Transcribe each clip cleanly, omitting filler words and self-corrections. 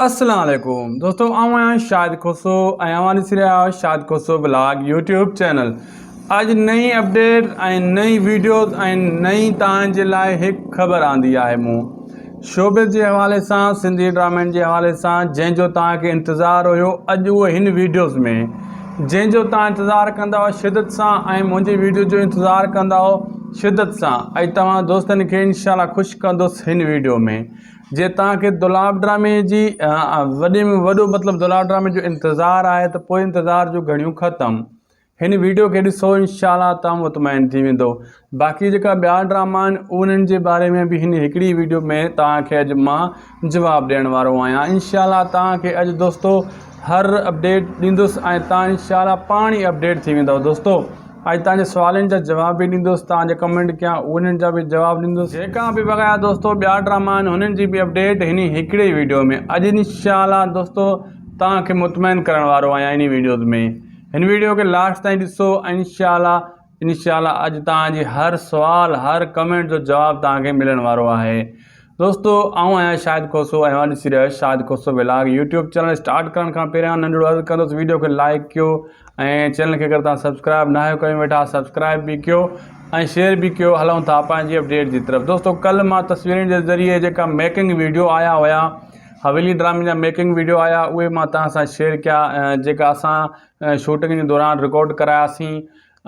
السلام عليڪم دوستو آئون آهيان شاهد کوسو ۽ اوهان ڏسي رهيا آهيو Shahid Khoso vlog YouTube channel اڄ نئين اپڊيٽ ۽ نئين ويڊيوز ۽ نئين توهان جي لاء هڪ خبر آندي آهي مون شوبز جي حوالي سان سنڌي ڊرامن جي حوالي سان جنهن جو توهان کي انتظار هيو اڄ اهو هن ويڊيوز ۾ جنهن جو توهان انتظار ڪندا هئا شدت سان ۽ منهنجي ويڊيو جو انتظار ڪندا هو شدت سان ۽ توهان دوستن کي انشاء الله خوش ڪندس هن ويڊيو ۾ جي توهان کي دولاب ڊرامي جي وڏي ۾ وڏو مطلب دولاب ڊرامي جو انتظار آهي ته پوء انتظار جون گهڙيون ختم هن ويڊيو کي ڏسو انشاء الله توهان مطمئن ٿي ويندو باقي جيڪا ٻيا ڊراما آهن انهن جي باري ۾ به هن هڪڙي ويڊيو ۾ توهان کي اڄ مان جواب ڏيڻ وارو آهيان انشاء الله توهان کي اڄ دوستو هر اپڊيٽ ڏيندس ۽ توهان انشاء الله پاڻ ئي اپڊيٽ ٿي ويندو دوستو اڄ توهان جي سوالن جا جواب به ڏيندس توهان جا ڪمينٽ ڪيا انهن جا به جواب ڏيندس. جيڪا به بغير دوستو ٻيا ڊراما آهن انهن جي به اپڊيٽ هن هڪڙي ئي ويڊيو ۾ اڄ انشاء الله دوستو توهان کي مطمئن ڪرڻ وارو آهيان انهي ويڊيوز ۾ هن ويڊيو کي لاسٽ تائين ڏسو انشاء الله انشاء الله اڄ توهان جي هر سوال هر ڪمينٽ جو جواب توهان کي ملڻ وارو آهي. دوستو آئون آهيان شاهد کوسو ۽ اوهان ڏسي رهيا آهيو Shahid Khoso vlog YouTube channel start ڪرڻ کان پهريان ننڍڙو عرض ڪندس ويڊيو کي لائڪ ڪيو ۽ چينل کي اگر توهان سبسڪرائب نه آهيو ڪيو ويٺا سبسڪرائب به ڪيو ۽ شيئر به ڪيو هلون ٿا پنهنجي اپڊيٽ جي طرف دوستو ڪل مان تصويرن جي ذريعي جيڪا ميڪنگ ويڊيو آيا هيا حويلي ڊرامي جا ميڪنگ ويڊيو آيا اهي مان توهان سان شيئر ڪيا جيڪا اسان شوٽنگ جي دوران رڪارڊ ڪراياسين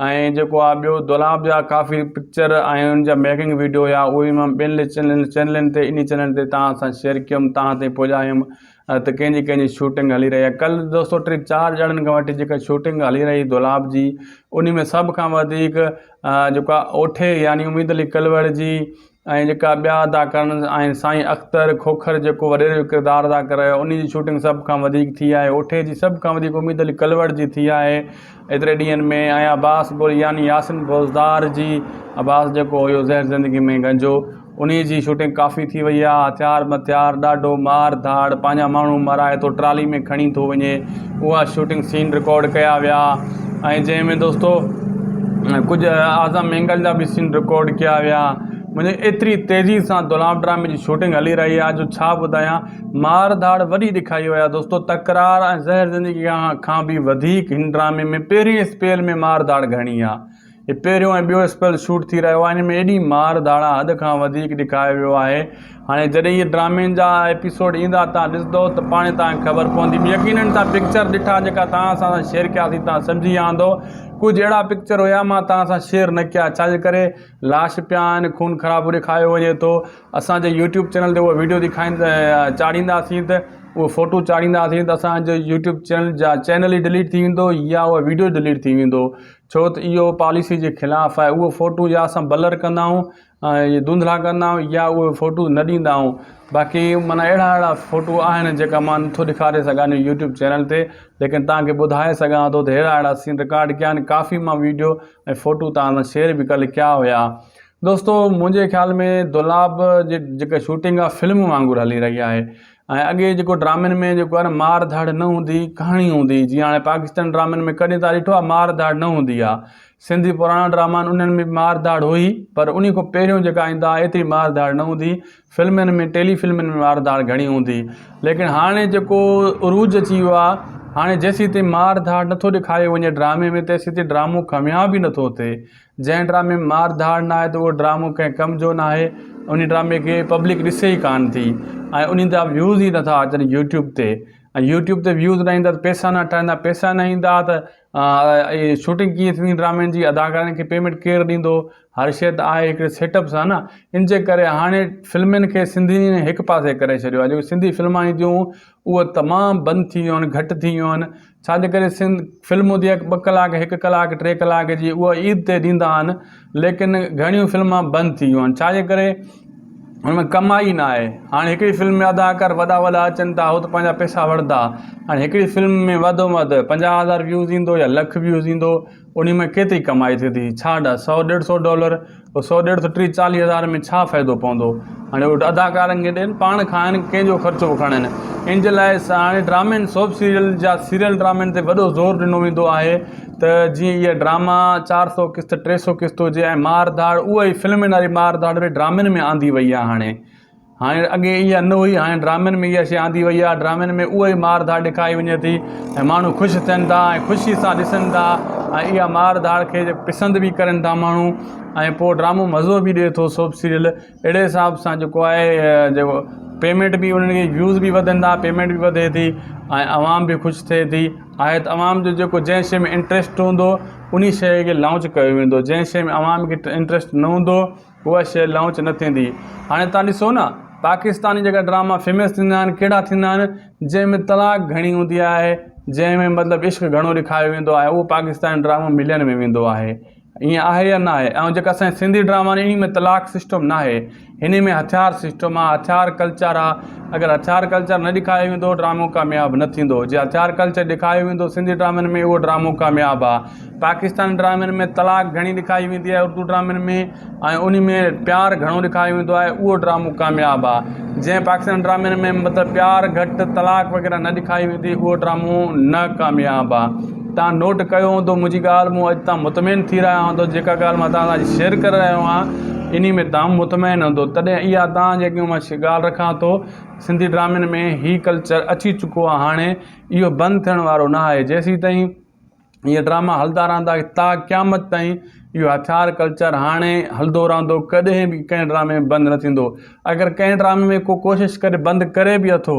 ۽ جيڪو آ ٻيو دولاب جا ڪافي پڪچر ۽ ان جا ميڪنگ ويڊيو هيا اهي مان ٻين چينلن تي انهي چينل تي توهان سان شيئر ڪيم توهان تائين پڄايم ته ڪنهن جي ڪنهن جي شوٽنگ هلي رهي آهي ڪل دوستو ٽي چار ڄڻن کان وٺي جيڪا شوٽنگ هلي رهي دولاب جي انهي ۾ سڀ کان وڌيڪ جيڪو آ اوٺي يعني اميد علي ڪلوڙ جي ۽ جيڪا ٻيا اداڪارن آهن سائين اختر کوکر جيڪو وڏيري جو ڪردار ادا ڪري رهيو انهي جي شوٽنگ سڀ کان وڌيڪ ٿي آهي اوٺي جي سڀ کان وڌيڪ اميد علي ڪلوڙ جي ٿي آهي ايتري ڏينهن ۾ ۽ عباس گل يعني ياسين بوزدار جي عباس جيڪو هيو زهر زندگي ۾ گنجو انهي جي شوٽنگ ڪافي ٿي وئي آهي هٿيار مٿيار ڏاڍو مار ڌاڙ پنهنجا ماڻهو مارائي ٿو ٽرالي ۾ کڻي ٿو وڃي اها شوٽنگ سين رڪارڊ ڪيا ويا ۽ جنهن ۾ دوستو ڪجهه اعظم مينگل جا به سين رڪارڊ ڪيا ويا منهنجي ايتري تيزي سان دولاب ڊرامي جي شوٽنگ هلي رهي آهي جو ڇا ٻڌايان مار ڌاڙ وڏي ڏکائي وئي آهي دوستو تڪرار ۽ زهر زندگي کان به وڌيڪ هن ڊرامي ۾ پهرين اسپيل ۾ مار ڌاڙ گهڻي آهي هي پهريون ۽ ٻيو اسپيل شوٽ ٿي رهيو آهي ان ۾ ايڏي مار ڌاڙا حد کان وڌيڪ ڏيکاريو ويو آهي هاڻي جڏهن اهي ڊرامن جا ايپيسوڊ ايندا تان ڏسندو ته پاڻ تان کي خبر پوندي يقينن تان پڪچر ڏٺا جيڪا تان اسان سان شيئر ڪياسين تان سمجهي ويا هوندو ڪجهه اهڙا پڪچر هيا مان تان سان شيئر نه ڪيا ڇا جي ڪري لاش پيا آهن خون خرابو ڏيکاريو وڃي ٿو اسان جي يوٽيوب چينل تي اهو ويڊيو ڏيکارين چاڙهينداسين ته اهو فوٽو چاڙهينداسين ته اسان جو يوٽيوب چينل جا چينل ئي ڊليٽ ٿي ويندو يا اهو ويڊيو ڊليٽ ٿي ويندو ڇو ته اهو پاليسي جي خلاف آهي اهو فوٽو يا اسان بلر ڪندا آهيون ڌنڌلا ڪندا آهيون يا اهي فوٽو نه ڏيندا آهيون باقي معنيٰ اهڙا اهڙا فوٽو آهن جيڪا مان نٿو ڏيکاري سگهان يوٽيوب چينل تي ليڪن توهان کي ٻڌائي سگهان ٿو ته اهڙا اهڙا سين رڪارڊ ڪيا آهن ڪافي مان ويڊيو ۽ فوٽو توهان سان شيئر به ڪلهه ڪيا هيا دوستو منهنجي خيال ۾ دولاب جي جيڪا شوٽنگ آهي فلم وانگر هلي رهي آهي ۽ اڳي جيڪو ڊرامن ۾ جيڪو آهي نه مار ڌاڙ نه هوندي هئي ڪهاڻي هوندي هئي جيئن هاڻي پاڪستان ڊرامن ۾ ڪڏهن تان ڏٺو آهي مار ڌاڙ نه هوندي آهي سنڌي پراڻا ڊراما آهن انهن ۾ مار ڌاڙ هئي پر انهي کان پهريون جيڪا ايندا هئا ايتري مار ڌاڙ نه هوندي هئي فلمن ۾ ٽيلي فلمن ۾ مار ڌاڙ گهڻي هوندي هئي ليڪن هاڻي جيڪو عروج اچي ويو آهي هاڻي جيسين تائين مار ڌاڙ نٿو ڏيکاريو وڃي ڊرامي ۾ تيسين تائين ڊرامو ڪامياب ئي نٿو ٿئي جنهن ڊرامي ۾ مار ڌاڙ ناهي ته اهو ڊرامو ڪنهن ڪم جو ناهي انهي ڊرامي کي پبلڪ ڏسي ئي ڪانه ٿي ۽ انهي جا ويوز ئي نٿا اچن يوٽيوب تي ۽ يوٽيوب تي ويوز نه ايندا ته پئسا نه ٺهندا پئسا نه ايندا ته شوٽنگ ڪيئن ٿيندي ڊرامن جي اداڪارن کي پيمينٽ ڪير ڏيندو هر شي ته آهي هڪڙي سيٽ اپ سان نه ان جي ڪري هاڻي فلمن کي سنڌين هڪ پاسي ڪري ڇڏيو آهي جيڪو سنڌي فلمان اينديون اهي تمام بند ٿي ويون آهن گهٽ ٿي ويون آهن ڇا جي ڪري سنڌ فلم هوندي آهي ٻه ڪلاڪ هڪ ڪلاڪ ٽي ڪلاڪ جي اها عيد تي ڏيندا آهن ليڪن گهڻيون فلمان بند ٿي ويون آهن ڇا جي ڪري هن ۾ ڪمائي نه آهي هاڻي هڪڙي فلم ۾ اداڪار وڏا وڏا اچن ٿا هو ته پنهنجا پئسا وٺندا هاڻي هڪڙي فلم ۾ وڌ ۾ وڌ 50 هزار ويوز ايندو يا لک ويوز ايندو انهي ۾ ڪيتري ڪمائي ٿئي ٿي ڇا ڏھ سو ڏيڍ سو ڊالر پوء سو ڏيڍ سو ٽيھ چاليھ هزار ۾ ڇا فائدو پوندو هاڻي اهي اداڪارن کي ڏين پاڻ کائن ڪنهن جو خرچو به کڻن ان جي لاء هاڻي ڊرامن سوپ سيريل جا سيريل ڊرامن تي وڏو زور ڏنو ويندو آهي ته جيئن اهي ڊراما چار سو قسط ٽي سو قسط هجي ۽ مار ڌاڙ اها ئي فلمن واري مار ڌاڙ به ڊرامن ۾ آندي وئي آهي هاڻي. هاڻي اڳي اها نه هئي هاڻي ڊرامن ۾ اها شيء آندي وئي آهي ڊرامن ۾ اها ئي مار ڌاڙ ڏيکاري وڃي ٿي ۽ ماڻهو خوش ٿين ٿا ۽ خوشي سان ڏسن ٿا ۽ اها مار ڌاڙ کي پسند به ڪرن ٿا ماڻهو ۽ پوء ڊرامو مزو به ڏئي ٿو سوپ سيريل اهڙي حساب سان جيڪو آهي جيڪو پيمينٽ به انهن کي ويوز به وڌن ٿا پيمينٽ به وڌي ٿي ۽ عوام به خوش ٿئي ٿي آهي ته عوام جو جيڪو جنهن شيء ۾ انٽريسٽ هوندو انهي شيء کي لانچ ڪيو ويندو جنهن شيء ۾ عوام کي انٽريسٽ نه هوندو اها شيء لانچ نه ٿيندي. هاڻي توهان ڏسو نه پاڪستاني جيڪا ڊراما فيمس ٿيندا آهن ڪهڙا ٿيندا آهن جنهن ۾ طلاق گهڻي هوندي آهي جنهن ۾ مطلب عشق گهڻو ڏيکاريو ويندو آهي اهو پاڪستاني ڊرامو ملين ۾ ويندو آهي ائين آهي يا نه آهي ۽ جيڪا اسان جا سنڌي ڊراما آهن انهي ۾ طلاق سسٽم نه آهي هن ۾ هٿيار سسٽم آهي هٿيار ڪلچر آهي اگر هٿيار ڪلچر نه ڏيکاريو ويندو ڊرامو ڪامياب نه ٿيندو جي هٿيار ڪلچر ڏيکاريو ويندو سنڌي ڊرامن ۾ اهو ڊرامو ڪامياب آهي پاڪستاني ڊرامن ۾ طلاق گهڻي ڏيکاري ويندي آهي اردو ڊرامن ۾ ۽ ان ۾ پيار گهڻو ڏيکاريو ويندو آهي اهو ڊرامو ڪامياب آهي جنهن پاڪستاني ڊرامن ۾ مطلب پيار گهٽ طلاق وغيره نه ڏيکاري ويندي اهو ڊرامو نه ڪامياب آهي تان نوٽ ڪيو هوندو منهنجي ڳالهه مون اڄ تان مطمئن ٿي رهيا هوندو جيڪا ڳالهه مان تان سان شيئر ڪري رهيو آهيان انهي ۾ تان مطمئن هوندو تڏهن اها تان جيڪي مان ڳالهه رکان ٿو سنڌي ڊرامن ۾ هي ڪلچر اچي چڪو آهي هاڻي اهو بند ٿيڻ وارو نه آهي جيسين تائين اهي ڊراما هلندا رهندا تا قيامت تائين اهو هٿيار ڪلچر هاڻي هلندو رهندو ڪڏهن به ڪنهن ڊرامي ۾ بند نه ٿيندو اگر ڪنهن ڊرامي ۾ ڪو ڪوشش ڪري بند ڪري به اٿو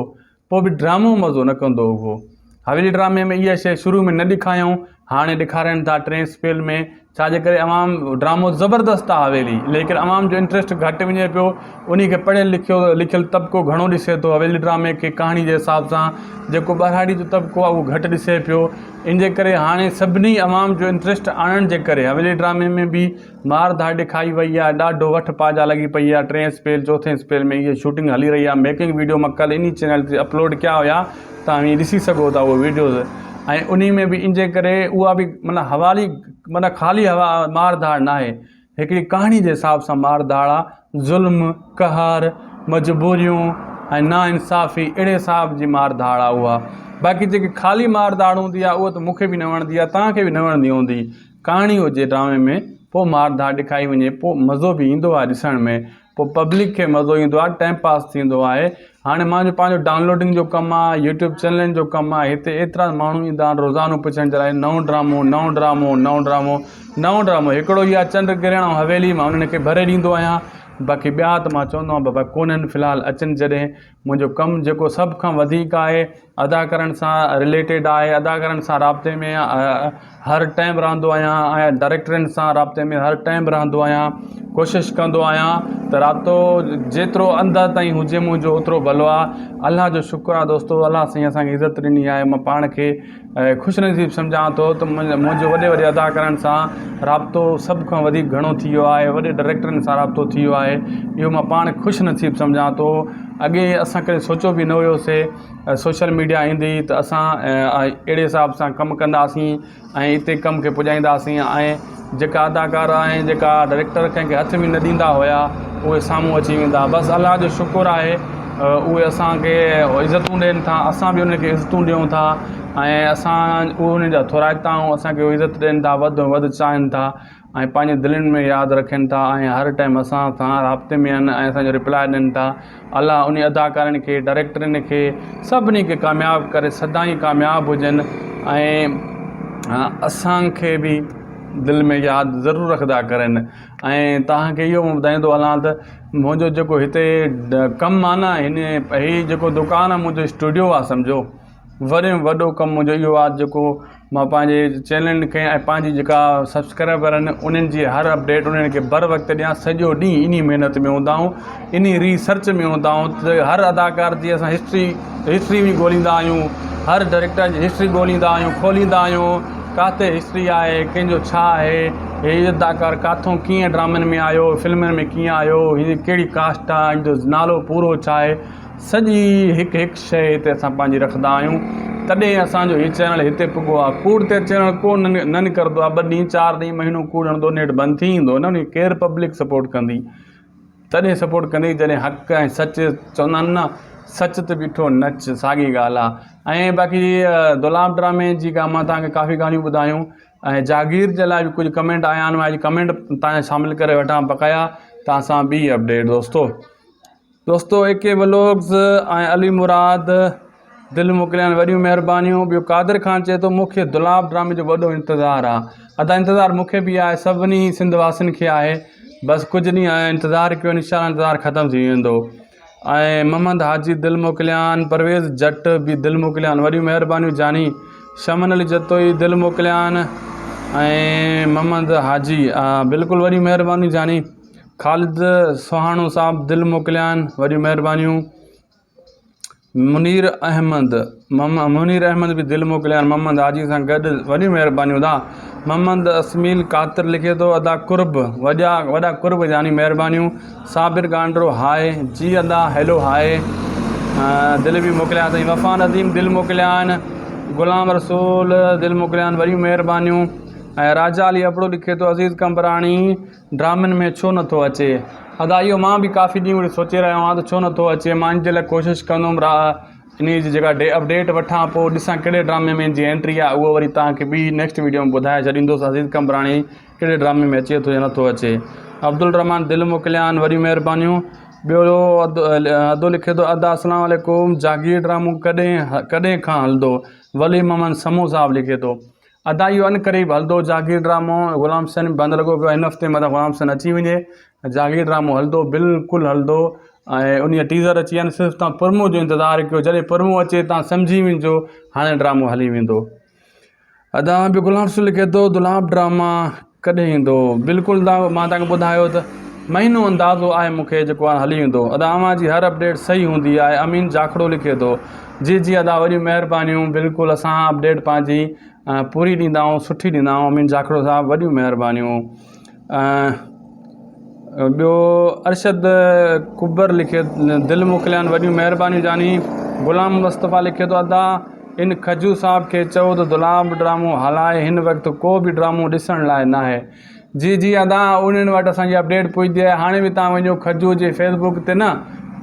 پوء به ڊرامو مزو نه ڪندو اهو حويلي ڊرامي ۾ اها شيء شروع ۾ نه ڏيکايائون هاڻي ڏيکارين ٿا ٽئين اسپيل ۾ ڇا جي ڪري عوام ڊرامو زبردست آ حويلي ليڪن عوام جو انٽريسٽ گهٽ وڃي پيو انهي کي پڙهيل لکيو لکيل طبقو گهڻو ڏسي ٿو حويلي ڊرامي کي ڪهاڻي جي حساب سان جيڪو ٻهراڙي جو طبقو آ اهو گهٽ ڏسي پيو ان جي ڪري هاڻي سڀني عوام جو انٽريسٽ آڻڻ جي ڪري حويلي ڊرامي ۾ به مار ڌاڙ ڏيکائي وئي آ ڏاڍو وٺ پاجا لڳي پئي آ ٽئين اسپيل چوٿين اسپيل ۾ اهي شوٽنگ هلي رهي آ ميڪنگ ويڊيو مان ڪل انهي چينل تي اپلوڊ ڪيا هيا توهان ڏسي سگهو ٿا اهي ويڊيوز ۽ انهي ۾ به ان جي ڪري اها به معنيٰ حوالي معنيٰ خالي هوا مار ڌاڙ ناهي هڪڙي ڪهاڻي جي حساب سان مار ڌاڙ آ ظلم قهر مجبوريون ۽ نا انصافي اهڙي حساب جي مار ڌاڙ آ اها باقي جيڪي خالي مار ڌاڙ هوندي آ اها ته مون کي به نه وڻندي آ توهان کي به نه وڻندي هوندي ڪهاڻي هجي ڊرامي ۾ پوء مار ڌاڙ ڏکائي وڃي پوء مزو به ايندو آ ڏسڻ ۾ پوء پبلڪ کي مزو ايندو آهي ٽائيم پاس ٿيندو آهي هاڻي مانجو پنهنجو ڊائونلوڊنگ جو ڪم آهي يوٽيوب چينلن جو ڪم آهي هتي ايترا ماڻهو ايندا آهن روزانو پڇڻ جي لاء نئون ڊرامو نئون ڊرامو نئون ڊرامو نئون ڊرامو هڪڙو ئي آهي چنڊ گرهڻ ۽ حويلي مان انهن کي ڀري ڏيندو آهيان باقي ٻيا ته مان چوندو آهيان بابا ڪونهن في الحال اچن جڏهن منهنجو ڪم جيڪو سڀ کان وڌيڪ آهي اداڪارن سان رليٽيڊ آهي اداڪارن سان رابطي ۾ هر ٽائيم رهندو آهيان ۽ ڊائريڪٽرن سان رابطي ۾ هر ٽائيم رهندو آهيان ڪوشش ڪندو آهيان ته رابطو جيترو اندر تائين هجي منهنجو اوترو ڀلو آهي الله جو شڪر آهي دوستو الله سائين اسانکي عزت ڏني آهي مان پاڻ کي خوش نصيب سمجهان ٿو ته منهنجو وڏي وڏي اداڪارن سان رابطو سڀ کان وڌيڪ گهڻو ٿي ويو آهي وڏي ڊائريڪٽرن سان رابطو ٿي ويو آهي اهو مان پاڻ خوش نصيب سمجهان ٿو اڳي اسان ڪڏهن سوچيو به نه هيوسي سوشل ميڊيا ايندي ته اسان اهڙي حساب سان ڪم ڪنداسين ۽ اتي ڪم کي پڄائينداسين ۽ جيڪا اداڪار ۽ جيڪا ڊائريڪٽر ڪنهن کي هٿ به نه ڏيندا هيا اهي سامهون اچي ويندا بس الله جو شڪر آهي اهي اسانکي عزتون ڏين ٿا اسان به انهن کي عزتون ڏيون ٿا ۽ اسان اهي انهن جا ٿورائتا آهيون اسانکي اهي عزت ڏين ٿا وڌ ۾ وڌ چاهين ٿا ۽ پنهنجي دلين ۾ ياد رکن ٿا ۽ هر ٽائيم اسان سان رابطي ۾ آهن ۽ اسانجو رپلاء ڏين ٿا الله انهي اداڪارن کي ڊائريڪٽرن کي سڀني کي ڪامياب ڪري سدائين ڪامياب هجن ۽ اسان کي به دل ۾ ياد ضرور رکندا ڪرن ۽ توهان کي اهو ٻڌائيندو هلان ته منهنجو جيڪو هتي ڪم آهي نه هن هي جيڪو دڪان آهي منهنجو اسٽوڊيو آهي سمجهو وڏي ۾ وڏو ڪم منهنجو اهو آهي جيڪو مان پنهنجي چينلن کي ۽ پنهنجي جيڪا سبسڪرائبر آهن انهن جي هر اپڊيٽ انهن کي بر وقت ڏيان سڄو ڏينهن انهي محنت ۾ هوندا آهيون انهي ريسرچ ۾ هوندا آهيون ته هر اداڪار جي اسان هسٽري هسٽري به ڳوليندا آهيون هر ڊائريڪٽر جي هسٽري ڳوليندا آهيون کوليندا آهيون ڪاٿي هسٽري آهي ڪنهن جو ڇا آهي هي اداڪار ڪاٿو ڪيئن ڊرامن ۾ آيو فلمن ۾ ڪيئن آيو هن جي ڪهڙي ڪاسٽ آهي هن جو نالو پورو ڇا آهي سڄي هڪ هڪ شيء هتي اسان پنهنجي رکندا آهيون تڏهن اسانجو هي چينل هتي پڳو آهي ڪوڙ تي چينل ڪو نه نڪرندو آهي ٻه ڏينهن چار ڏينهن مهينو ڪوڙ هڻندو نيٺ بند ٿي ويندو نه ان کي ڪير پبلڪ سپورٽ ڪندي تڏهن سپورٽ ڪندي جڏهن حق ۽ سچ چوندا آهن نه سچ تي بيٺو نچ ساڳي ڳالهه آهي ۽ باقي دولاب ڊرامي جي مان توهان کي ڪافي ڳالهيون ٻڌايون ۽ جاگير جي لاء به ڪجهه ڪمينٽ آيا آهن مان اڄ ڪمينٽ تان شامل ڪري وٺان بقايا توهان سان ٻي اپڊيٽ دوستو. دوستو اي ڪي ولوگز ۽ علي مراد دل موڪليان وڏيون مهربانيون ٻيو قادر خان چئي ٿو مون کي دولاب ڊرامي جو وڏو انتظار آ ادا انتظار مون کي به آهي سڀني سنڌ واسين کي آهي بس ڪجهه ڏينهن انتظار ڪيو انشاء الله انتظار ختم ٿي ويندو ۽ محمد حاجي دل موڪليان پرويز جٽ به دل موڪليان وڏيون مهربانيون جاني شمن علي جتوئي دل موڪليان ۽ محمد حاجي بلڪل وڏيون مهربانيون جاني خالد سهاڻو صاحب دل موڪليان وڏيون مهربانيون منير احمد منير احمد به دل موڪليان محمد حاجي سان گڏ وڏيون مهربانيون ادا محمد اسميل قاتر لکي ٿو ادا قرب وڏا وڏا قرب جاني مهربانيون صابر گانڊرو هاء جي ادا هيلو هاء دل به موڪليا اٿئي وفا نديم دل موڪليان غلام رسول دل موڪليان وڏيون مهربانيون ۽ راجا علي ابڙو لکي ٿو عزيز قمبراڻي ڊرامن ۾ ڇو نٿو اچي ادا اهو مان به ڪافي ڏينهن وٺي سوچي رهيو آهيان ته ڇو نٿو اچي مان ان جي لاء ڪوشش ڪندم را انهي جي جيڪا اپڊيٽ وٺان پوء ڏسان ڪهڙي ڊرامي ۾ ان جي انٽري آهي اهو وري توهان کي ٻي نيڪسٽ ويڊيو ۾ ٻڌائي ڇڏيندوس عزيز قمبراڻي ڪهڙي ڊرامي ۾ اچي ٿو يا نٿو اچي عبدالرحمان دل موڪليان وڏيون مهربانيون ٻيو ادو لکي ٿو ادا اسلام عليڪم جاگير ڊرامو ڪڏهن ڪڏهن کان هلندو ولي محمد سمون صاحب لکي ٿو ادا اهو عنقريب هلندو جاگير ڊرامو غلام حسين بند لڳو پيو آهي هن هفتي متان غلام حسين اچي وڃي جاگير ڊرامو هلندو بلڪل هلندو ۽ ان جا ٽيزر اچي ويا آهن صرف تان پرمو جو انتظار ڪيو جڏهن پرمو اچي تان سمجهي وڃجو هاڻي ڊرامو هلي ويندو ادا ٻيو غلام حسين لکي ٿو دولاب ڊراما ڪڏهن ايندو بلڪل دا مان تان کي ٻڌايو ته مهينو اندازو آهي مون کي جيڪو آهي هلي ويندو ادا اوهان جي هر اپڊيٽ صحيح هوندي آهي امين جاکڙو لکي ٿو جي جي ادا وڏيون مهربانيون بلڪل اسان اپڊيٽ پنهنجي پوري ڏيندا آهيون سٺي ڏيندا آهيون امين جاکڙو صاحب وڏيون مهربانيون ٻيو ارشد ڪبر لکي دل موڪليان وڏيون مهربانيون جاني غلام مصطفيٰ لکي ٿو ادا ان کجو صاحب کي چئو ته دولاب ڊرامو هلائي هن وقت ڪو به ڊرامو ڏسڻ لاء ناهي جي جي ادا انهن وٽ اسان جي اپڊيٽ پڄندي آهي هاڻي به تان وڃو کجو جي فيس بڪ تي نه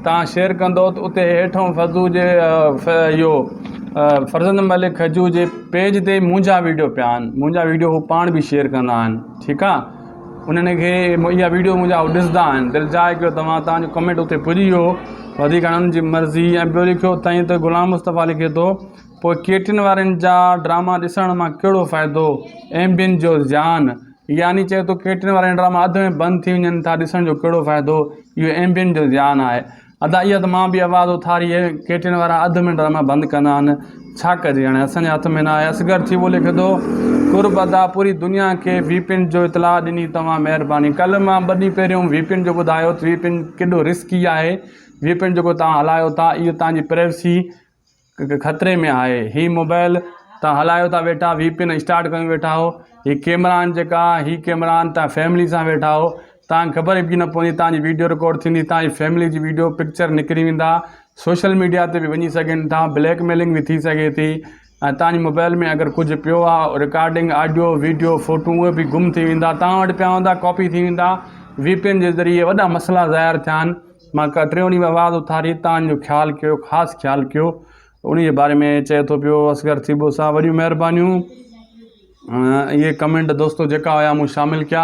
تان شيئر ڪندو ته اتي هيٺون فضو جي اهو فرزند ملڪ کجو جي پيج تي منهنجا ويڊيو پيا آهن منهنجا ويڊيو هو پاڻ به شيئر ڪندا آهن ٺيڪ آ انهن کي اها ويڊيو منهنجا هو ڏسندا آهن دل جاء ڪيو توهان توهان جو ڪمينٽ اتي پڄي ويو وڌيڪ هاڻي انهن جي مرضي ۽ ٻيو لکيو اٿائين ته غلام مصطفيٰ لکي ٿو پوء ڪيٽين وارن جا ڊراما ڏسڻ مان ڪهڙو فائدو ايم بين جو زيان يعني چئي ٿو ڪيٽين وارن ڊراما اڌ ۾ بند ٿي وڃن ٿا ڏسڻ جو ڪهڙو فائدو اهو ايم بين جو زيان آهي ادا اها ته مان به آواز اٿاري اهي ڪيٽين وارا اڌ ۾ ڊراما بند ڪندا آهن ڇا ڪجي هاڻي اسان جي هٿ ۾ نه آهي اصغر ٿيٻو لکي ٿو قرب ادا پوري دنيا کي وي پين جو اطلاع ڏني توهان مهرباني ڪلهه مان ٻه ڏينهن پهريون وي پين جو ٻڌايو ته وي پين ڪيڏو رسڪي آهي وي پين جيڪو توهان هلايو ٿا اهو توهان جي پرائيوسي خطري ۾ آهي هي موبائل تان هلايو ٿا ويٺا وي پين اسٽارٽ ڪيون ويٺا هو هي ڪيمرا آهن جيڪا هي ڪيمرا آهن تان فيملي سان ويٺا هو تان خبر به نه پوندي تان جي ويڊيو رڪارڊ ٿيندي تان جي فيملي جي ويڊيو پڪچر نڪري ويندا سوشل ميڊيا تي به وڃي سگهن ٿا بليڪ ميلنگ به ٿي سگهي ٿي ۽ تان جي موبائل ۾ اگر ڪجهه پيو آهي رڪارڊنگ آڊيو ويڊيو فوٽو اهي به گم ٿي ويندا تان وٽ پيا هوندا ڪاپي ٿي ويندا وي پين جي ذريعي وڏا مسئلا ظاهر ٿيا آهن مان ڪا ٽيون ڏينهن آواز اٿاري تان جو خيال ڪيو خاص خيال ڪيو انهي جي باري ۾ چئي ٿو پيو اصغر ٿيٻو صاحب وڏيون مهربانيون اهي ڪمينٽ دوستو جيڪا هيا مون شامل ڪيا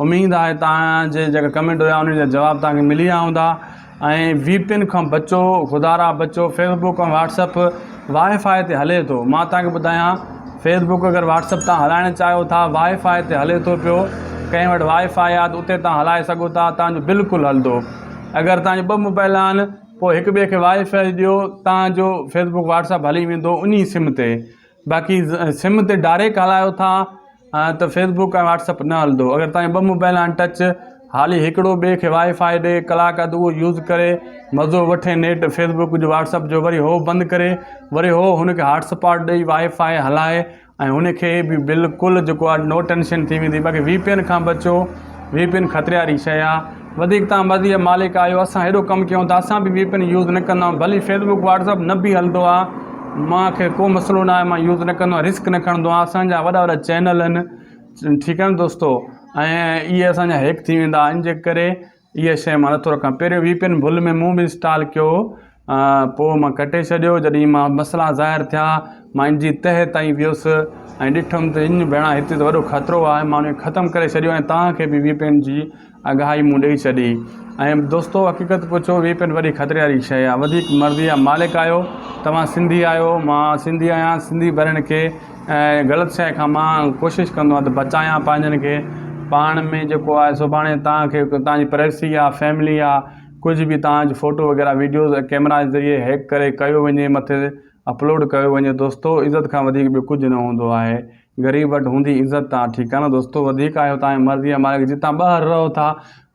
اميد آهي تان جي جيڪا ڪمينٽ هيا انهن جا جواب تان کي ملي ويا هوندا ۽ وي پي اين کان بچو خدارا بچو فيسبوڪ ۽ واٽس اپ وائي فائي تي هلي ٿو مان تان کي ٻڌايان فيس بڪ اگر واٽس اپ تان هلائڻ چاهيو ٿا وائي فائي تي هلي ٿو پيو ڪنهن وٽ وائي فائي آهي ته اتي تان هلائي سگهو ٿا تان جو بلڪل هلندو اگر تان جو ٻه موبائل آهن پوء هڪ ٻئي کي وائي فائي ڏيو تان جو فيس بڪ واٽس اپ هلي ويندو انهي سم تي باقي سم تي ڊائريڪٽ هلايو ٿا ته فيس بڪ ۽ واٽس اپ نه هلندو اگر تان جو ٻه موبائل آهن ٽچ حالي هڪڙو ٻئي کي وائي فائي ڏي ڪلاڪ اڌ اهو يوز ڪري مزو وٺي نيٽ فيس بڪ جو واٽس اپ جو وري هو بند ڪري وري هو هن کي هاٽ اسپاٽ ڏئي وائي فائي هلائي ۽ هن کي به بلڪل جيڪو آهي نو ٽينشن ٿي ويندي باقي وي پي اين کان بچو وي پي اين خطري واري شي آهي وڌيڪ تان مرضي جا مالڪ آهيو اسان هيڏو ڪم ڪيون ٿا اسان به وي پي اين يوز نه ڪندا آهيون ڀلي فيس بڪ واٽس اپ نه به هلندو آهي مانکي ڪو مسئلو نه آهي مان يوز نه ڪندو آهيان رسڪ نه کڻندو آهيان اسان جا وڏا وڏا چينل آهن ٺيڪ آهي نه دوستو ۽ اهي اسان جا هيڪ ٿي ويندا ان جي ڪري اها شيء مان نٿو رکان پهريون وي پي اين ڀل ۾ مون به انسٽال ڪيو هو پوء مان ڪٽي ڇڏيو جڏهن مان مسئلا ظاهر ٿيا مان ان جي تهه تائين ويس ۽ ڏٺم ته ان ڀيڻا هتي ته وڏو خطرو آهي مان ان کي ختم ڪري ڇڏيو ۽ توهان کي به وي پي اين جي آگاهي مون ڏئي ڇڏي ۽ دوستو حقيقت پڇو وي پي اين وڏي خطري واري شيء آهي وڌيڪ مرضي جا مالڪ آهيو توهان سنڌي آهيو مان سنڌي آهيان سنڌي ڀائرن کي ۽ غلط شيء کان مان ڪوشش ڪندو آهيان ته بچايان پنهنجن کي پاڻ ۾ جيڪو آهي سڀاڻي توهان کي توهان جي پرائيويسي آهي فيملي آهي ڪجهه به توهان جو فوٽو وغيره ويڊيوز ۽ ڪيمرا جي ذريعي هيڪ ڪري ڪيو وڃي مٿي اپلوڊ ڪيو وڃي دوستو عزت کان وڌيڪ ٻيو ڪجهه نه هوندو آهي غريب وٽ هوندي عزت تان ٺيڪ آهي نه دوستو وڌيڪ آهيو توهان جي مرضي آهي مالڪ جي توهان ٻاهر رهو ٿا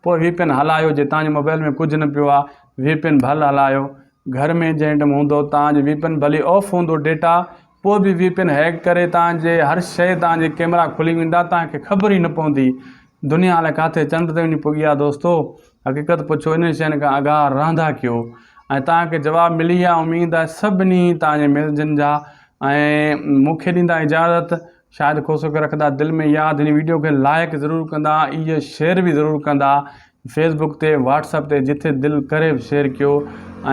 پوء وي پي اين هلايو جي توهان جي موبائل ۾ ڪجهه نه پيو آهي وي پي اين ڀل هلايو گهر ۾ جنهن ٽائيم هوندو توهان جو وي پي اين ڀلي آف هوندو ڊيٽا پوء به وي پي اين هيڪ ڪري توهان جي هر شيء توهان جي ڪيمرا کلي ويندا توهان کي خبر ئي نه پوندي دنيا الائي ڪاٿي چنڊ تي وڃي پڳي آهي دوستو حقيقت پڇو انهن شين کان آگاهه رهندا ڪيو ۽ توهان کي جواب ملي ويا اميد آهي سڀني توهان جي ميسجن جا ۽ مون کي ڏيندا اجازت شاهد کوسو کي رکندا دل ۾ ياد هن ويڊيو کي لائڪ ضرور ڪندا اهي شيئر به ضرور ڪندا فيسبوڪ تي واٽس اپ تي جٿي دل ڪري به شيئر ڪيو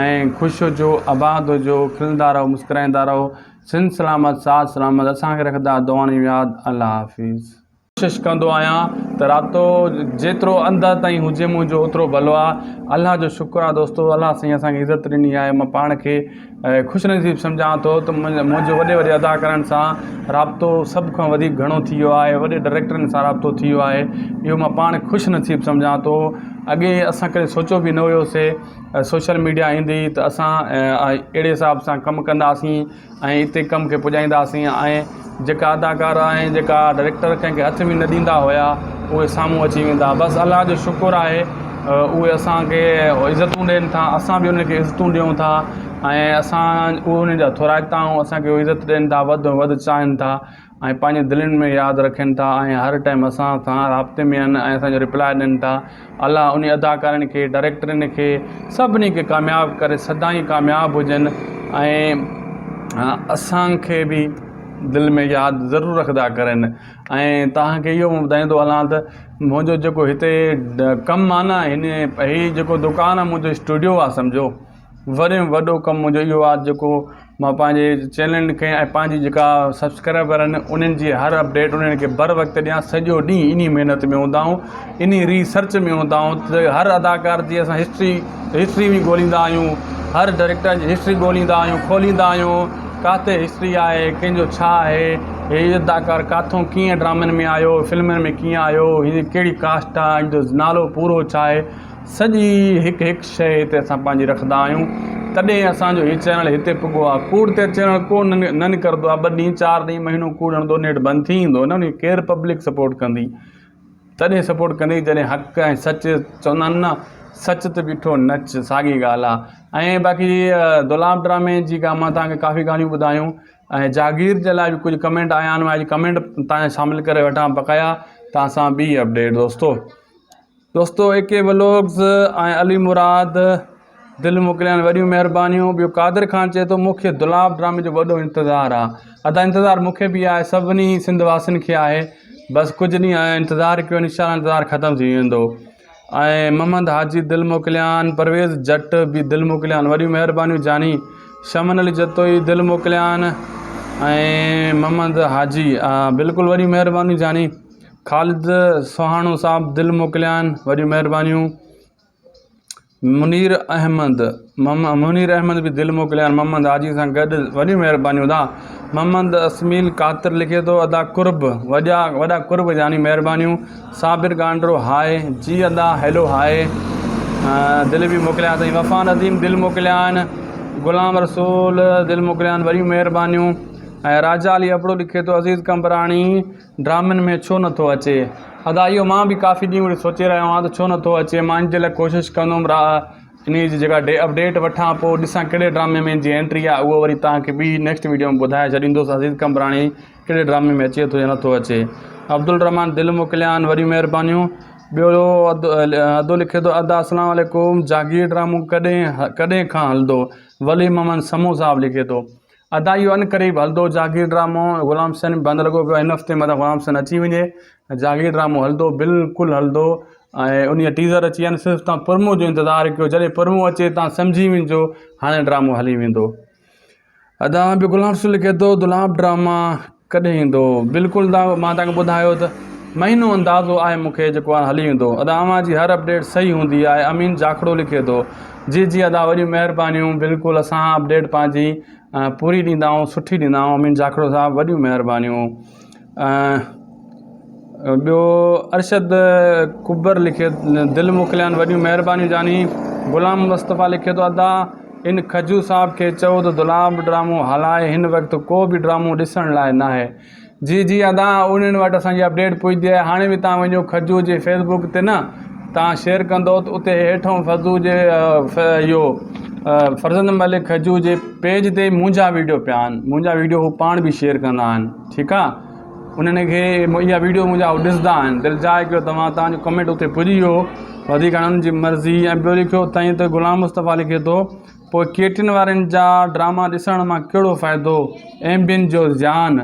۽ خوش هجو آباد هجو کلندا رهو مسڪرائيندا رهو سنڌ سلامت ساٿ سلامت اسان کي رکندا دعائن ۾ ياد الله حافظ. ڪوشش ڪندو آهيان ته رابطو جيترو اندر تائين هجي منهنجو اوترو ڀلو آهي الله جو شڪر آهي دوستو الله سائين اسانکي عزت ڏني آهي مان پاڻ کي خوش نصيب سمجهان ٿو ته منهنجو وڏي وڏي اداڪارن سان رابطو سڀ کان وڌيڪ گهڻو ٿي ويو آهي وڏي ڊائريڪٽرن سان رابطو ٿي ويو آهي اهو مان پاڻ خوش نصيب سمجهان ٿو اڳي اسان ڪڏهن سوچيو به نه هيوسي سوشل ميڊيا ايندي ته اسان اهڙي حساب سان ڪم ڪنداسين ۽ اتي ڪم کي پڄائينداسين ۽ جيڪا اداڪار ۽ جيڪا ڊائريڪٽر ڪنهن کي هٿ به نه ڏيندا هيا اهي سامهون اچي ويندا بس الله جو شڪر آهي اهي اسانکي عزتون ڏين ٿا اسان به انهن کي عزتون ڏيون ٿا ۽ اسان اهي انهن جا ٿورائتا آهيون اسانکي اهي عزت ڏين ٿا وڌ ۾ وڌ چاهين ٿا ۽ پنهنجي دلين ۾ ياد رکين ٿا ۽ هر ٽائيم اسان سان رابطي ۾ آهن ۽ اسان جو رپلاء ڏين ٿا الله انهي اداڪارن کي ڊائريڪٽرن کي سڀني کي ڪامياب ڪري سدائين ڪامياب هجن ۽ اسان کي به دل ۾ ياد ضرور رکندا ڪرن ۽ توهان کي اهو ٻڌائيندو هلان ته منهنجو جيڪو هتي ڪم آهي نه هن هي جيڪو دڪان آهي منهنجو اسٽوڊيو آهي سمجهو وڏي ۾ وڏو ڪم منهنجو اهو آهي جيڪو مان پنهنجي چينل کي ۽ پنهنجي جيڪا سبسڪرائبر آهن انهن جي هر اپڊيٽ انهن کي بر وقت ڏيان سڄو ڏينهن انهي محنت ۾ هوندا آهيون انهي ريسرچ ۾ هوندا آهيون ته هر اداڪار جي اسان هسٽري هسٽري به ڳوليندا آهيون هر ڊائريڪٽر جي هسٽري ڳوليندا آهيون کوليندا آهيون ڪاٿي هسٽري آهي ڪنهن جو ڇا آهي هي اداڪار ڪاٿو ڪيئن ڊرامن ۾ آيو فلمن ۾ ڪيئن آيو هن جي ڪهڙي ڪاسٽ آهي هن جو نالو پورو ڇا آهي سڄي هڪ هڪ شيء هتي اسان پنهنجي رکندا آهيون تڏهن اسان جو هي چينل هتي پڳو آهي ڪوڙ تي چينل ڪو نه نڪرندو آهي ٻه ڏينهن چار ڏينهن مهينو ڪوڙ هڻندو نيٺ بند ٿي ويندو نه ڪير پبلڪ سپورٽ ڪندي تڏهن سپورٽ ڪندي جڏهن حق ۽ سچ چوندا آهن نه سچ ته بيٺو نچ ساڳي ڳالهه آهي ۽ باقي دولاب ڊرامي جي ڪا مان توهان کي ڪافي ڳالهيون ٻڌايون ۽ جاگير جي لاء به ڪجهه ڪمينٽ آيا آهن مان اڄ ڪمينٽ توهان جا شامل ڪري وٺان بقايا توهان سان ٻي اپڊيٽ دوستو دوستو اي ڪي ولوگز ۽ علي مراد دل موڪليان وڏيون مهربانيون ٻيو قادر خان چئي ٿو مونکي دولاب ڊرامي جو وڏو انتظار آ ادا انتظار مونکي به آهي سڀني سنڌ واسين کي آهي بس ڪجهه ڏينهن انتظار ڪيو انشاء الله انتظار ختم ٿي ويندو ۽ محمد حاجي دل موڪليان پرويز جٽ به دل موڪليان وڏيون مهربانيون جاني شمن علي جتوئي دل موڪليان ۽ محمد حاجي بلڪل وڏيون مهربانيون جاني خالد سهاڻو صاحب دل موڪليان وڏيون مهربانيون منير احمد منير احمد به دل موڪليان محمد حاجي سان گڏ وڏيون مهربانيون ادا محمد اسميل قاتر لکي ٿو ادا قرب وڏا وڏا قرب جاني مهربانيون صابر گانڊرو هاء جي ادا هيلو هاء دل به موڪليا اٿئي وفا نديم دل موڪليان غلام رسول دل موڪليان وڏيون مهربانيون ۽ راجا علي ابڙو لکي ٿو عزيز قمبراڻي ڊرامن ۾ ڇو نٿو اچي ادا اهو مان به ڪافي ڏينهن وٺي سوچي رهيو آهيان ته ڇو نٿو اچي مان ان جي لاء ڪوشش ڪندم را انهي جي جيڪا اپڊيٽ وٺان پوء ڏسان ڪهڙي ڊرامي ۾ ان جي انٽري آهي اهو وري توهان کي ٻي نيڪسٽ ويڊيو ۾ ٻڌائي ڇڏيندس عزيز قمبراڻي ڪهڙي ڊرامي ۾ اچي ٿو يا نٿو اچي عبدالرحمان دل موڪليان وڏيون مهربانيون ٻيو ادو لکي ٿو ادا اسلام عليڪم جاگير ڊرامو ڪڏهن ڪڏهن کان هلندو ولي محمد سمون صاحب لکي ٿو ادا اهو عنقريب هلندو جاگير ڊرامو غلام حسين بند لڳو پيو آهي هن هفتي متان غلام حسين اچي وڃي جاگير ڊرامو هلندو بلڪل هلندو ۽ انهي جا ٽيزر اچي ويا آهن صرف توهان پرمو جو انتظار ڪيو جڏهن پرمو اچي توهان سمجهي وڃجو هاڻي ڊرامو هلي ويندو. ادا ٻيو غلام رسول لکي ٿو دولاب ڊراما ڪڏهن ايندو بلڪل دا مان تنهن کي ٻڌايو ته مهينو اندازو آهي مون کي جيڪو آهي هلي ويندو ادا اوهان جي هر اپڊيٽ صحيح هوندي آهي امين جاکڙو لکي ٿو جي جي ادا وڏيون مهربانيون بلڪل اسان اپڊيٽ پنهنجي پوري ڏيندا آهيون سٺي ڏيندا آهيون امين جاکڙو صاحب وڏيون مهربانيون ٻيو ارشد ڪبر لکي دل موڪليان وڏيون مهربانيون جاني غلام مصطفيٰ لکي ٿو ادا ان کجو صاحب کي چئو ته دولاب ڊرامو هلائي هن وقت ڪو به ڊرامو ڏسڻ لاء ناهي جي جي ادا انهن وٽ اسان جي اپڊيٽ پڄندي آهي هاڻي به تان وڃو کجو جي فيس بڪ تي نه تان شيئر ڪندو ته اتي هيٺون فضو جي اهو فرزند ملڪ کجو جي پيج تي منهنجا ويڊيو پيا آهن منهنجا ويڊيو هو پاڻ به شيئر ڪندا آهن ٺيڪ آ انهن کي اها ويڊيو منهنجا هو ڏسندا آهن دل جاء ڪيو توهان توهان جو ڪمينٽ اتي پڄي ويو وڌيڪ هاڻي انهن جي مرضي ۽ ٻيو لکيو اٿائين ته غلام مصطفيٰ لکي ٿو پوء ڪيٽين وارن جا ڊراما ڏسڻ مان ڪهڙو فائدو ايم بين جو زيان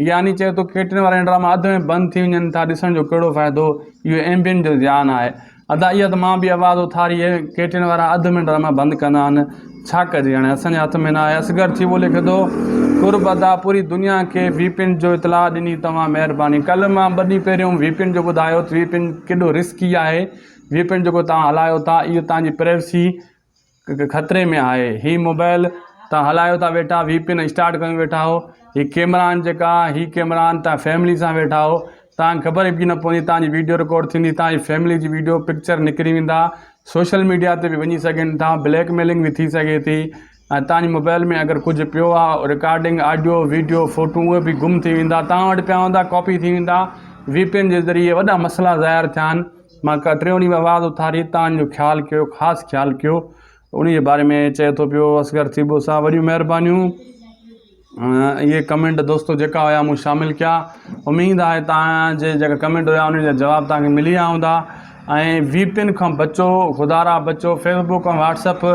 يعني چئي ٿو ڪيٽين وارن ڊراما اڌ ۾ بند ٿي وڃن ٿا ڏسڻ جو ڪهڙو فائدو اهو ايم بين جو زيان آهي ادا اها ته مان به آواز اٿاري هي ڪيٽين وارا اڌ ۾ ڊراما بند ڪندا آهن ڇا ڪجي هاڻي اسان جي هٿ ۾ نه آهي اصغر ٿيٻو لکي ٿو قرب ادا پوري دنيا کي وي پين جو اطلاع ڏني توهان مهرباني ڪل مان ٻه ڏينهن پهريون وي پين جو ٻڌايو ته وي پين ڪيڏو رسڪي آهي وي پين جيڪو توهان هلايو ٿا اهو توهان جي پرائيوسي خطري ۾ آهي هي موبائل تان هلايو ٿا ويٺا وي پين اسٽارٽ ڪيون ويٺا هو هي ڪيمرا آهن جيڪا هي ڪيمرا آهن تان فيملي سان ويٺا هو تان خبر به نه پوندي تان جي ويڊيو رڪارڊ ٿيندي تان جي فيملي جي ويڊيو پڪچر نڪري ويندا سوشل ميڊيا تي به وڃي سگهن ٿا بليڪ ميلنگ به ٿي سگهي ٿي ۽ تان جي موبائل ۾ اگر ڪجهه پيو آهي رڪارڊنگ آڊيو ويڊيو فوٽو اهي به گم ٿي ويندا تان وٽ پيا هوندا ڪاپي ٿي ويندا وي پين جي ذريعي وڏا مسئلا ظاهر ٿيا آهن مان ڪا ٽيون ڏينهن آواز اٿاري تان جو خيال ڪيو خاص خيال ڪيو انهي جي باري ۾ چئي ٿو پيو اصغر ٿيٻو صاحب وڏيون مهربانيون اهي ڪمينٽ دوستو جيڪا هيا مون شامل ڪيا اميد آهي تان جي جيڪا ڪمينٽ هيا انهن جا جواب تان کي ملي ويا هوندا ۽ وي پين کان بچو خدا را بچو فيسبوڪ ۽ واٽس اپ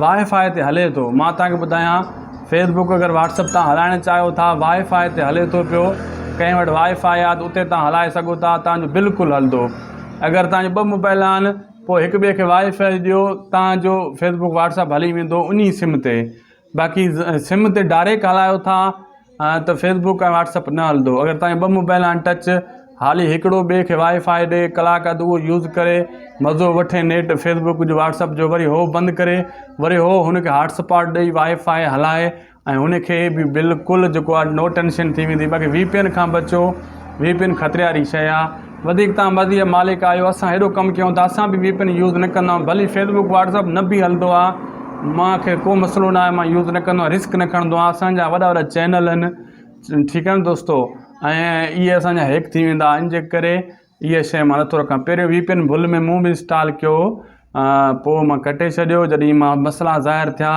وائي فائي تي هلي ٿو مان تان کي ٻڌايان فيس بڪ اگر واٽس اپ تان هلائڻ چاهيو ٿا وائي فائي تي هلي ٿو پيو ڪنهن وٽ وائي فائي آهي ته اتي تان هلائي سگهو ٿا تان جو بلڪل هلندو اگر تان جو ٻه موبائل آهن پوء هڪ ٻئي کي وائي فائي ڏيو تان جو فيس بڪ واٽس اپ هلي ويندو انهي سم تي باقي سم تي ڊائريڪ هلايو ٿا ته فيس بڪ ۽ واٽس اپ نه هلندو اگر تان جو ٻه موبائل آهن ٽچ حالي هڪڙو ٻئي کي وائي فائي ڏي ڪلاڪ اڌ اهو يوز ڪري مزو وٺي نيٽ فيس بڪ جو واٽس اپ جو وري هو بند ڪري وري هو هن کي هاٽ اسپاٽ ڏئي وائي فائي هلائي ۽ هن کي به بلڪل جيڪو آهي نو ٽينشن ٿي ويندي باقي وي پي اين کان بچو وي پي اين خطري واري شي آهي وڌيڪ تان مرضي جا مالڪ آهيو اسان هيڏو ڪم ڪيون ٿا اسان به وي پي اين يوز نه ڪندا آهيون ڀلي فيس بڪ واٽس اپ نه به هلندو آهي مانکي ڪو مسئلو نه آهي مان يوز نه ڪندو آهيان رسڪ نه کڻندو آهيان اسانجا وڏا وڏا چينل آهن ٺيڪ آهي نه دوستو ۽ اهي اسان جا هيڪ ٿي ويندا ان جي ڪري اها شيء مان نٿو رکان پهريون وي پي اين ڀل ۾ مون به انسٽال ڪيو پوء مان ڪٽي ڇڏيو جڏهن مان مسئلا ظاهر ٿيا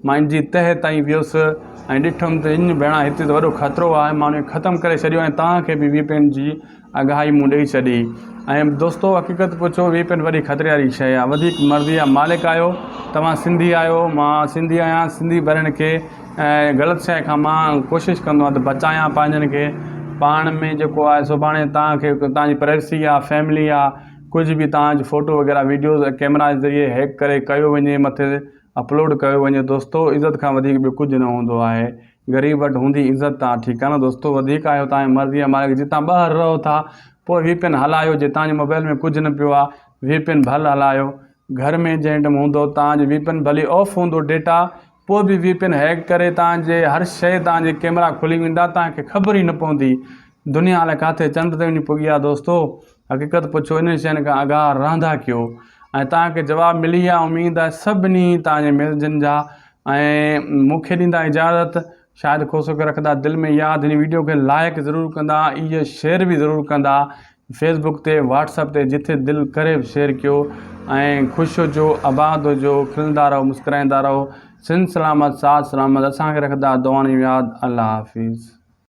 مان ان جي تهه تائين ويس ۽ ڏٺم ته ان ڀيڻا هتي ته وڏو خطرو آهي مان ان کي ختم ڪري ڇڏيو ۽ توهان کي به وي پي اين جي آگاهي مون ڏئي ڇڏي ۽ دوستو حقيقت پڇو وي پي اين وڏي خطري واري شيء آهي وڌيڪ مرضي جا مالڪ آهيو توهان سنڌي آهيو مان سنڌي آهيان سنڌي ڀائرن کي ۽ غلط شيء کان مان ڪوشش ڪندو آهيان ته بچايان پنهنجن کي پاڻ ۾ جيڪو آهي سڀاڻي توهان کي توهان جي پرائيويسي آهي فيملي آهي ڪجهه به توهان جو فوٽو وغيره ويڊيوز ڪيمرا جي ذريعي هيڪ ڪري ڪيو وڃي مٿي اپلوڊ ڪيو وڃي دوستو عزت کان وڌيڪ ٻيو ڪجهه نه هوندو آهي غريب وٽ هوندي عزت آهي ٺيڪ آهي نه دوستو وڌيڪ آهيو توهان جي مرضي آهي مالڪ جتان ٻاهر رهو ٿا پوء وي پي اين هلايو جي توهان جي موبائل ۾ ڪجهه نه پيو آهي وي پي اين ڀل هلايو گهر ۾ جنهن ٽائيم هوندو توهان جو وي پي اين ڀلي آف هوندو ڊيٽا پوء به وي پي اين هيڪ ڪري توهان جي هر شيء توهان جي ڪيمرا کلي ويندا توهان کي خبر ئي نه پوندي دنيا الائي ڪاٿي چنڊ تي وڃي پڳي آ دوستو حقيقت پڇو انهن شين کان آگاهه رهندا ڪيو ۽ توهان کي جواب ملي ويا اميد آهي سڀني توهان جي ميسجن جا ۽ مون کي ڏيندا اجازت شاهد کوسو کي رکندا دل ۾ ياد هن ويڊيو کي لائڪ ضرور ڪندا اهي شيئر به ضرور ڪندا فيس بڪ تي واٽس اپ تي جٿي دل ڪري شيئر ڪيو ۽ خوش هجو آباد هجو کلندا رهو مسڪرائيندا رهو سنڌ سلامت ساٿ سلامت اسان کي رکندا دعائن ۾ ياد الله حافظ.